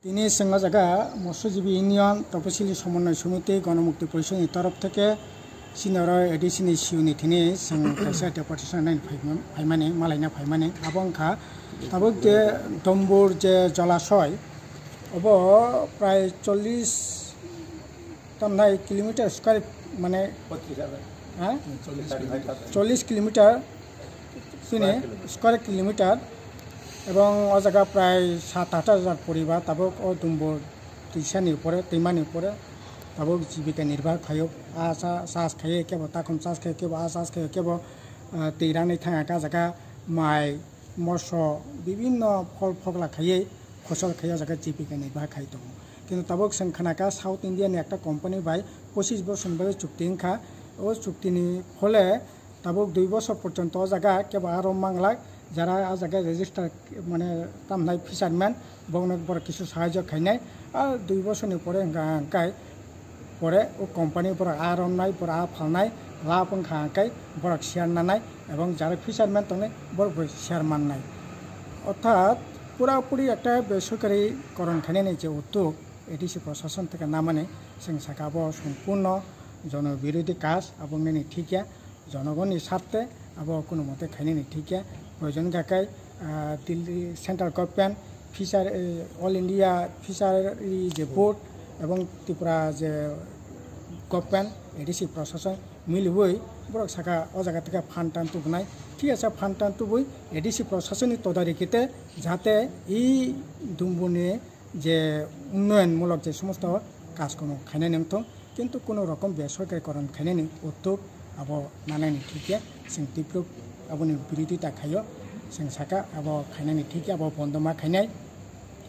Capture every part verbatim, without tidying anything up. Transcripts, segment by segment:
Tini chwng o jaga Motshojibi Union Toposili Somonnoy Somiti Gonomukti Porishodni torof theke chini oro A D C ni C E O ni thini chwng kaisa deputation nai phaimani, malaina phaimani. Abo wngkha tabuk je Dombur je jolasoy, obo prai chollish tamnai kilometer square, mane, ha? Chollish kilometer, chini square kilometer, ebong o jaga prai sat aat hajar poribar tabuk o Dombur twisani upore, twimani upore tabuk jibika nirbah khaio. A cha-, chas khaio, kebo takhum chas khaio, kebo a chas khaio, kebo, ah, twi rani thang kha jaga mai, moso, bibinno phol phokla khaiwi, khosol khaiwi o jaga jibika nirbah khai tongo. Kintu tabuk chwng khna kha South India ni ekta company bai pochis bosor ni bagwi chukti wngkha. O chukti ni phole tabuk dui bosor porjonto o jaga kebo aro manglak, jara a jaga register, mane, tamnai fisherman, bokno borok kisu sahajyo khainai. A dui bosor ni pore hwnkha hwnkhe pore o company borok a romnai, borok a phalnai, lab wngkha hwnkhe borok share nanai, ebong jara fisherman tongnai borok bo share mannai. Orthat pura puri ekta besorkari koron khainani je uddog A D C prosason theke namani, chwng saka abo sompurno jono birodhi kaj, abo wngnani thik ya. Jonogonni sarthe abo kono mote khainani thik ya. Proyojon kha khe, ah, Delhi central government, fisher, eh, All India Fishery je board ebong Tripura je government, A D C prosason miliwi borok saka o jaga theke phan tan tubunai. Thik ase, phan tan tubui A D C prosasonni todarikite jate i Dumburni je unnoyonmulok je somosto kajkormo khainani wngthung, kintu kono rokom besorkari koron khainani uddog abo nanani thik ya. Chwng Tipruk aboni birodita khaio, chwng saka abo khainani thik ya, abo bondo ma khainai,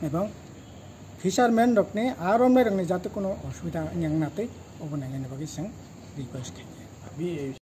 ebong fisherman rokni a romnai rokni jate kono osubida wngya wngna twi obo nainani bagwi chwng request khainai.